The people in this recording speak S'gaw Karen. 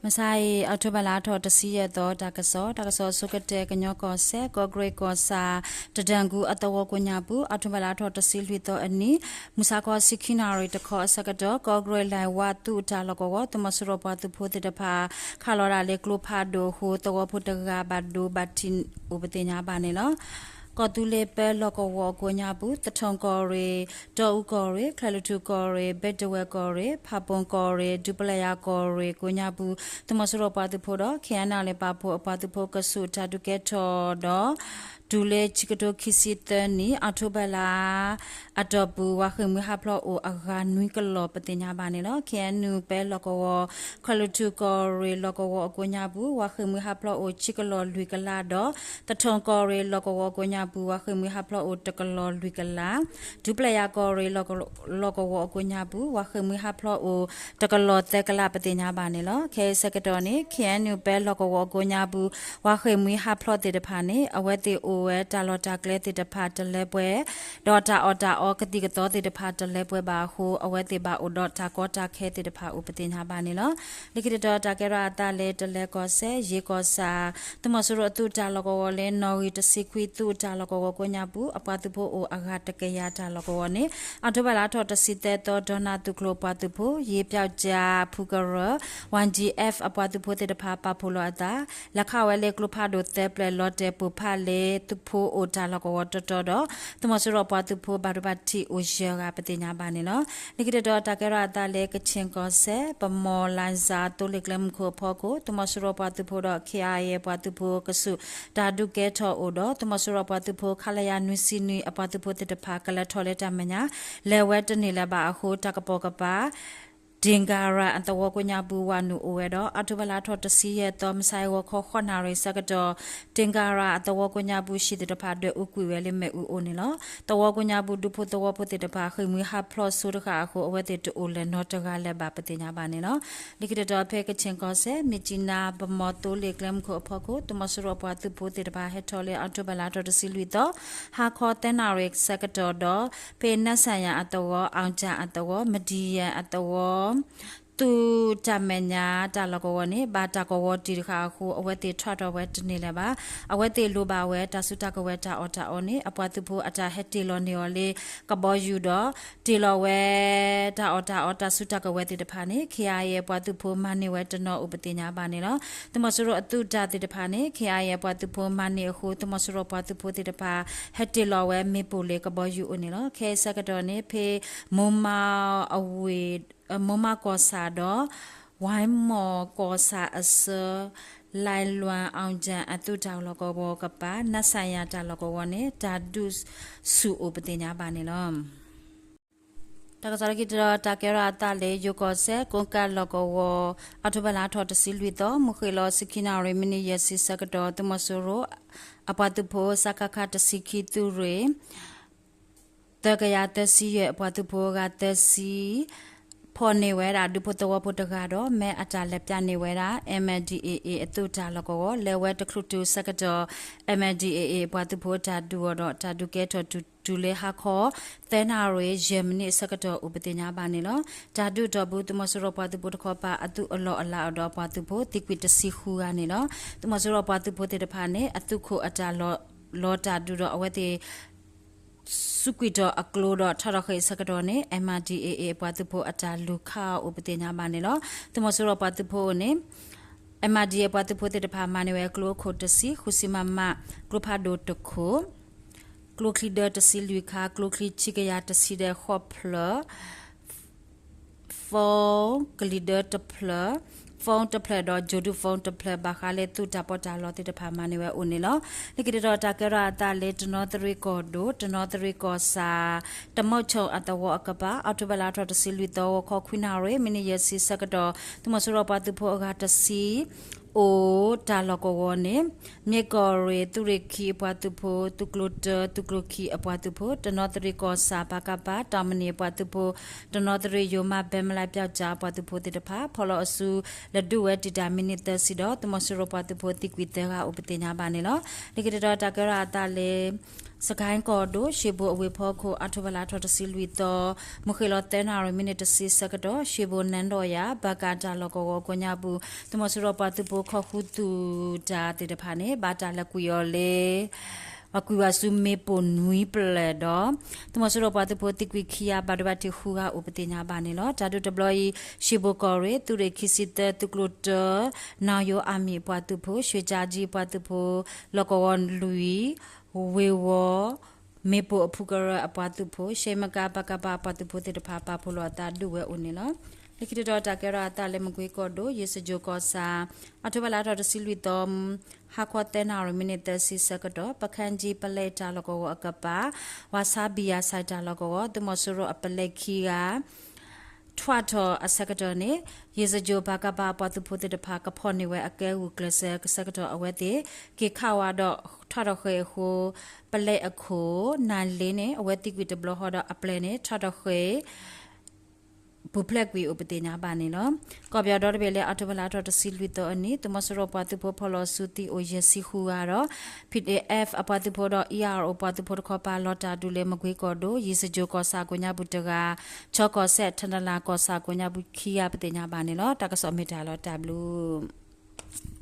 မုၢ်ဆါအံၤ အီးထိဘၢၣ်လါထီၣ်တဆံယဲၢ်သီ တၢ်ကစီၣ်, တၢ်ကစီၣ်အဆိကတၢၢ် ကညီကီၢ်စဲၣ် ကီၢ်ကရ့ၣ်ကီၢ်ဆၣ် တဒၢၣ်ကူအသဝီကိးညါပူၤ အီးထိဘၢၣ်လါထီၣ်တဆံလွံၢ်သီအနံၤ မုၢ်ဆါခီဆံခံနၣ်ရံၣ်တခီအဆၢကတီၢ် ကီၢ်ကရ့ၣ်လဲၤဝါသုးတၢ်လီၢ်ကဝီၤ သုးမီၤစိရိၤပှၤသုးဖိသ့ၣ်တဖၣ် ခးလီၤဒၣ်လၢကျိဖးဒိၣ်အဃိ သဝီဖိတဂၤဘၣ်ဒိဘၣ်ထံးအိၣ်ပသ့ၣ်ညါဘၣ်န့ၣ်လီၤ. ကီၢ်သူလ့ၤပၢလီၢ်ကဝီၤအကိးညါပူၤ သထူၣ်ကီၢ်ရ့ၣ်, တီအူကီၢ်ရ့ၣ်, ချၢၣ်လွံၢ်ထူၣ်ကီၢ်ရ့ၣ်, ဘ့ၣ်တဝဲၢ်ကီၢ်ရ့ၣ်, ဖးပိၣ်ကီၢ်ရ့ၣ်, ဒူပလဲၣ်ယၤကီၢ်ရ့ၣ်ကိးညါပူၤ သုးမီၤစိရိၤပှၤသုးဖိဒီး ခ့ၣ်အဲၣ်ယူၣ် ပာ်ဖှိၣ်အပှၤသုးဖိကဆူးတၢ်ဒုးကဲထီၣ်ဒီး တုၤလၢဆံကထိခံဆံသၢနံၣ် အီးထိဘၢၣ်လါ အတီၢ်ပူၤ ဝၤဃ့ၢ်မှံဟးဖျိးအိၣ်အဂၤနွံကလီၢ်ပသ့ၣ်ညါဘၣ်န့ၣ်လီၤ. ခ့ၣ်အဲၣ်ယူၣ် ပၢလီၢ်ကဝီၤ ချၢၣ်လွံၢ်ထူၣ်ကီၢ်ရ့ၣ်လီၢ်ကဝီၤအကိးညါပူၤ ဝၤဃ့ၢ်မှံဟးဖျိးအိၣ်ဆံကလီၢ်လွံၢ်ကလးဒီး သထူၣ်ကီၢ်ရ့ၣ်လီၢ်ကဝီၤအကိးညါပူၤ ဝၤဃ့ၢ်မှံဟးဖျိးအိၣ်တကလီၢ်လွံၢ်ကလး ဒူပလဲၣ်ယၤကီၢ်ရ့ၣ်လီၢ်ကဝီၤအကိးညါပူၤ ဝၤဃ့ၢ်မှံဟးဖျိးအိၣ်တကလီၢ်သၢကလးပသ့ၣ်ညါဘၣ်န့ၣ်လီၤ. ခဲအံၤဆၢကတီၢ်န့ၣ် ခ့ၣ်အဲၣ်ယူၣ် ပၢလီၢ်ကဝီၤအကိးညါပူၤ ဝၤဃ့ၢ်မှံဟးဖျိးသ့ၣ်တဖၣ်န့ၣ် အဝဲသ့ၣ်အိၣ်ဝဲတၢ်လီၢ်တၢ်ကျဲသ့ၣ်တဖၣ်တလၢပှဲၤ ဒီးတၢ်အီၣ်တၢ်အီကသံၣ်ကသီသ့ၣ်တဖၣ်တလၢပှဲၤဘၣ်အဃိ အဝဲသ့ၣ်ဘၣ်အိၣ်ဒီးတၢ်ကီတၢ်ခဲသ့ၣ်တဖၣ်အိၣ်ပသ့ၣ်ညါဘၣ်န့ၣ်လီၤ. လၢခံတတီၤတၢ်ကဲထီၣ်အသးလၢတလၢၤကီၢ်စဲၣ် ယ့ၢ်ကီၢ်ဆၣ် သုးမီၤစိရိၤအသုးတၢ်လီၢ်ကဝီၤလၢနီၣ်ဂံၢ်တဆံခွံသုးတၢ်လီၢ်ကဝီၤကိးညါပူၤ အပှၤသုးဖိအိၣ်အဂၤတကယၤတၢ်လီၢ်ကဝီၤန့ၣ် အီးထိဘၢၣ်လါထီၣ်တဆံသၢသီ ဒီနၣ်သုးကျိၤပှၤသုးဖိ ယ့ၢ်ပၠီၣ်ကၠၣ်ဖူကရၢ ဝၣ်ကၠံၣ်အဲၣ် အပှၤသုးဖိသ့ၣ်တဖၣ်ပာ်ဖှိၣ်လီၤအသး လဲၤခးဝဲလၢကျိဖးဒိၣ်သၢပျဲၢ်လီၤတဲာ်ပိၢ်ဖးလၢသုးဖိအိၣ်တၢ်လီၢ်ကဝီၤတီတီဒီး သုးမီၤစိရိၤပှၤသုးဖိဘၣ်ဒိဘၣ်ထံးအိၣ်ယဲၢ်ဂၤပသ့ၣ်ညါဘၣ်န့ၣ်လီၤ. လၢခံတတီၤတၢ်ကဲထီၣ်အသးလၢကခ့ၣ်ကီၢ်စဲၣ် ပမီၤလါစၢ်သိလ့ၣ်ကျဲမုၢ်ခိၣ်အဖီခိၣ် သုးမီၤစိရိၤပှၤသုးဖိဒီး ခ့ၣ်အဲၣ်ယူၣ် ပှၤသုးဖိကဆူး တၢ်ဒုးကဲထီၣ်အိၣ်ဒီး သုးမီၤစိရိၤပှၤသုးဖိ ခလရ နွံဆံနွံ အပှၤသုးဖိသ့ၣ်တဖၣ် ကလဲၤထီၣ်လၢတၢ်မဲာ်ညါ လဲၤဝဲတန့ၢ်လၢၤဘၣ်အဃိ တၢ်ကပိာ်ကပၤ တ့ၣ်ကၤရၤအသဝီကိးညါပူၤ ဝၤနုာ်အိၣ်ဝဲဒီး အီးထိဘၢၣ်လါထီၣ်တဆံယဲၢ်သီ မုၢ်ဆါအံၤဂီၤခီဃိးနၣ်ရံၣ်ဆၢကတီၢ် တ့ၣ်ကၤရၤအသဝီကိးညါပူၤ ဟံၣ်သ့ၣ်တဖၣ်ဒွဲၣ်အူကွံာ်ဝဲလၢမ့ၣ်အူအအိၣ်န့ၣ်လီၤ. သဝီကိးညါပူၤ ဒူဖိသဝီဖိသ့ၣ်တဖၣ်ဃ့ၢ်မှံဟးဖျိးစိတဃၣ်အဃိ အဝဲသ့ၣ်တအိၣ်လၢၤနီတဂၤလၢၤဘၣ်ပသ့ၣ်ညါဘၣ်န့ၣ်လီၤ. လၢခံတတီၤဖဲကခ့ၣ်ကီၢ်စဲၣ် မ့ၢ်ကၠံနါ ပမီၤသိလ့ၣ်ကျဲမုၢ်ခိၣ်အဖီခိၣ် သုးမီၤစိရိၤပှၤသုးဖိသ့ၣ်တဖၣ် ဟဲထီၣ်လၢအီးထိဘၢၣ်လါထီၣ်တဆံလွံၢ်သီ ဟါခီသၢနၣ်ရံၣ်ဆၢကတီၢ်ဒီး ဖဲနၢ်စၢ်ယၣ်အသဝီ အီၣ်ကၠၣ်အသဝီ မဒံယဲၢ်အသဝီ သုးတၢ်မဲာ်ညါတၢ်လီၢ်ကဝီၤန့ၣ် ဘၣ်တၢ်ကဝီၤတံၢ်တဃၣ်အဃိ အဝဲသ့ၣ်ထွဲထီၣ်ဝဲတန့ၢ်လၢၤဘၣ်. အဝဲသ့ၣ်လိၣ်ဘၣ်ဝဲတၢ်စုတၢ်ကဝဲၤတၢ်အီၣ်တၢ်အီန့ၣ် အပှၤသုးဖိအတၢ်ဟဲတ့ၢ်လီၤန့ၢ်အီၤလၢကဘီယူၤဒီး တ့ၢ်လီၤဝဲ တၢ်အီၣ်တၢ်အီတၢ်စုတၢ်ကဝဲၤသ့ၣ်တဖၣ်န့ၣ် ခ့ၣ်အဲၣ်ယူၣ် ပှၤသုးဖိမၤန့ၢ်ဝဲတနီၤအိၣ်ပသ့ၣ်ညါဘၣ်န့ၣ်လီၤ. သုးမီၤစိရိၤအသုးတၢ်သ့ၣ်တဖၣ်န့ၣ် ခ့ၣ်အဲၣ်ယူၣ် ပှၤသုးဖိမၤန့ၢ်အဃိ သုးမီၤစိရိၤပှၤသုးဖိသ့ၣ်တဖၣ် ဟဲတ့ၢ်လီၤဝဲမ့ၣ်ပိၢ်လၢကဘီယူၤအအိၣ်န့ၣ်လီၤ. ခဲအံၤဆၢကတီၢ်န့ၣ် ဖဲမိၢ်မးအဝ့ၢ် မိၢ်မးကီၢ်ဆၣ်ဒီး ဝဲမီၢ်ကီၢ်ဆၣ်အဆၢ လဲလွၣ် အီၣ်ကၠၣ်အသုးတၢ်လီၢ်ကဝီၤကပၤ နၢ်စၢ်ယၣ်တၢ်လီၢ်ကဝီၤန့ၣ် တၢ်ဒုးဆူၣ်အိၣ်ပသ့ၣ်ညါဘၣ်န့ၣ်လီၤ. တၢ်ကစီၣ်လၢခံတတီၤ တၢ်ကဲထီၣ်အသးလၢယိၤကီၢ်စဲၣ် ကိးကးလီၢ်ကဝီၤ အီးထိဘၢၣ်လါထီၣ်တဆံလွံၢ်သီ မုၢ်ဃ့ၢ်လီၤဆံခံနၣ်ရံၣ် မံးနံးယဲၢ်ဆံဆၢကတီၢ် သုးမီၤစိရိၤ အပှၤသုးဖိ စကခ တဆံခံသုးရ့ၣ် သၢကယၤသၢဆံယဲၢ် အပှၤသုးဖိအဂၤသၢဆံ ဖီၣ်န့ၢ်ဝဲဒၣ်ဒူဖိသဝီဖိတဂၤဒီး မ့ၢ်အတၢ်လဲၤပျၢ်န့ၢ်ဝဲဒၣ် MNDAA အသုးတၢ်လီၢ်ကဝီၤ လဲၤဝဲတချုးတုၤဆၢကတီၢ် MNDAA အပှၤသုးဖိတၢ်ဒုးအီၤဒီး တၢ်ဒုးကဲထီၣ်တုၤလၢဟါခီ သၢနၣ်ရံၣ်ယဲၢ်မံးနံးအဆၢကတီၢ်အိၣ်ပသ့ၣ်ညါဘၣ်န့ၣ်လီၤ. တၢ်ဒုးအတီၢ်ပူၤ သုးမီၤစိရိၤပှၤသုးဖိတခီပၤ အသုးအလီၢ်အလၤအိၣ်ဒီးအပှၤသုးဖိ သံကွံာ်တဆံဃုဂၤန့ၣ်လီၤ. သုးမီၤစိရိၤပှၤသုးဖိသ့ၣ်တဖၣ်န့ၣ် အသုးခိၣ်အတၢ်လီၤ လီၤတၢ်ဒုးဒီးအဝဲသ့ၣ် စူးကွံာ်ထီၣ်အကျိဒီးထီၣ်ထီၣ်ဃ့ၢ်ဆၢကတီၢ်န့ၣ် MNDAA အပှၤသုးဖိအတၢ်လူၤခးအိၣ်ပသ့ၣ်ညါဘၣ်န့ၣ်လီၤ. သုးမီၤစိရိၤပှၤသုးဖိအအိၣ်န့ၣ် MNDAA အပှၤသုးဖိသ့ၣ်တဖၣ်မၤန့ၢ်ဝဲကျိအခိၣ်တဆံ ဃုဆံ မမ, ကျိဖးဒိၣ်တခိၣ်, ကျိချံဒၢတဆံလွံၢ်ခါ, ကျိချံဆံကယၤတဆံဒီးဃိးဖျၢၣ် phone ကလံၤဒၢတဖျၢၣ်, phone တဖျၢၣ်ဒီး ဂြိုဟ်တု phone တဖျၢၣ် ဘၣ်ဃးလၢသုးတၢ်ပီးတၢ်လီသ့ၣ်တဖၣ်မၤန့ၢ်ဝဲအိၣ်န့ၣ်လီၤ. လၢခံတတီၤတၢ်ကဲထီၣ်အသးလၢတနီသရံၣ်ကီၢ်ဒိၣ် တနီသရံၣ်ကီၢ်ဆၣ် တမီးဆိၣ်အသဝီအကပၤ အီးထိဘၢၣ်လါထီၣ်တဆံလွံၢ်သီ ဂီၤခီခွံနၣ်ရံၣ် မံးနံးယဲၢ်ဆံဆၢကတီၢ် သုးမီၤစိရိၤပှၤသုးဖိအဂၤတဆံ အိၣ်တၢ်လီၢ်ကဝီၤန့ၣ် မ့ၢ်ကီၢ်ရ့ၣ်သုးရ့ၣ်ခံအပှၤသုးဖိ, သုးကျိၤတၢ သုးကျိၤခံအပှၤသုးဖိ, တနီသရံၣ်ကီၢ်ဆၣ် ပကဖ တၢ်မနံၤအပှၤသုးဖိ, တနီသရံၣ်ယိၤမး ဘဲမလး ပၠီၣ်ကၠၣ်အပှၤသုးဖိသ့ၣ်တဖၣ် ဖီၣ်လီၤအစု လဲၤဒုးဝဲတံာ်တာ်မံးနံးသၢဆံဒီး သုးမီၤစိရိၤပှၤသုးဖိသံကွံာ်သၢဂၤအိၣ်ပသ့ၣ်ညါဘၣ်န့ၣ်လီၤ. လၢခံတတီၤတၢ်ကဲထီၣ်အသးလၢ စကဲၣ်ကီၢ်ဒိၣ် ရှ့ဘိၣ်အဝ့ၢ်ဖီခိၣ် အီးထိဘၢၣ်လါထီၣ်တဆံလွံၢ်သီ မုၢ်ဃ့ၢ်လီၤသၢနၣ်ရံၣ် မံးနံးတဆံဆၢကတီၢ် ရှ့ဘိၣ်နၢ်ဒီးယၤ ဘၣ်ကးတၢ်လီၢ်ကဝီၤကိးညါပူၤ သုးမီၤစိရိၤပှၤသုးဖိ ခီၣ်ဃုသူၣ်တၢ်သ့ၣ်တဖၣ်န့ၣ် ဘၣ်တၢ်လဲၤကွံာ်အီၤလၢ ပှၤကွံာ်ဝဲဆူမ့ၣ်ပိၢ်နွံဖျၢၣ်ဒီး သုးမီၤစိရိၤပှၤသုးဖိသံကွံာ်ခံဂၤ ဘၣ်ဒိဘၣ်ထံးဃုဂၤအိၣ်ပသ့ၣ်ညါဘၣ်န့ၣ်လီၤ. တၢ်ဒုးတဘျီအံၤ ရှ့ဘိၣ်ကီၢ်ရ့ၣ် သုးရ့ၣ်ခံဆံသၢ သုးကျိၤတၢ နီၣ်ယိၤအမံၤပှၤသုးဖိ ရွှ့ၣ်ကၠါကၠံပှၤသုးဖိ လီၢ်ကဝီၤလွံၢ် ဝ့ၢ်ဝီၤ မ့ၣ်ပိၢ်အဖုကရၢအပှၤသုးဖိ ရှဲမကါ ပကဖ အပှၤသုးဖိသ့ၣ်တဖၣ် ပာ်ဖှိၣ်လိာ်အသးဒုးဝဲအိၣ်န့ၣ်လီၤ. လၢခံတတီၤ တၢ်ကဲထီၣ်အသးလၢမကွ့ကီၢ်ဒိၣ် ယ့ၣ်စကၠိၣ်ကီၢ်ဆၣ် အီးထိဘၢၣ်လါထီၣ်တဆံလွံၢ်သီ ဟါခီသၢနၣ်ရံၣ် မံးနံးသၢဆံဆၢကတီၢ် ပခၣ်ကၠံပလဲတၢ်လီၢ်ကဝီၤအကပၤ ဝးဆါဘံယၤဆဲးတၢ်လီၢ်ကဝီၤ သုးမီၤစိရိၤအပလဲခံဂၤ ထွဲထီၣ်အဆၢကတီၢ်န့ၣ် ယ့ၣ်စကၠိၣ် ပကဖ အပှၤသုးဖိသ့ၣ်တဖၣ် ကဖီၣ်န့ၢ်ဝဲအကဲဂုာ်ကျဲးစၢးဆၢကတီၢ်အဝဲသ့ၣ် က့ၤခးဝဲဒီးထွဲထီၣ်ဃ့ၢ်အဃိ ပလဲအခိၣ် နၢ်လ့န့ၣ် အဝဲသံကွံာ်တဘျီဃီဒီးအပျဲၢ်န့ၣ် ထွဲထီၣ်ဃ့ၢ် ပူၤဖျဲးကွံာ်အိၣ်ပသ့ၣ်ညါဘၣ်န့ၣ်လီၤ. ကီၢ်ပယီၤဒီတဘ့ၣ်လၢ အီးထိဘၢၣ်လါထီၣ်တဆံလွံၢ်သီအနံၤ သုးမီၤစိရိၤပှၤသုးဖိဖီၣ်လီၤစုသံအိၣ်ယဲၢ်ဆံဃုဂၤဒီး ပီၣ်ဒ့ၣ်အဲၣ် အပှၤသုးဖိဒီး အံၣ်အါအီၣ် ပှၤသုးဖိတခီပၤ လီၤတၢ်ဒုးလၢမကွ့ကီၢ်ဒိၣ် ယ့ၣ်စကၠိၣ်ကီၢ်ဆၣ်ကိးညါပူၤတဂၤ ခၠီကီၢ်စဲၣ် ထၣ်နလၤကီၢ်ဆၣ်ကိးညါပူၤခံဂၤပသ့ၣ်ညါဘၣ်န့ၣ်လီၤ. တၢ်ကစီၣ်မ့ၢ်တၢ်လီၤတၢ်ဘျုး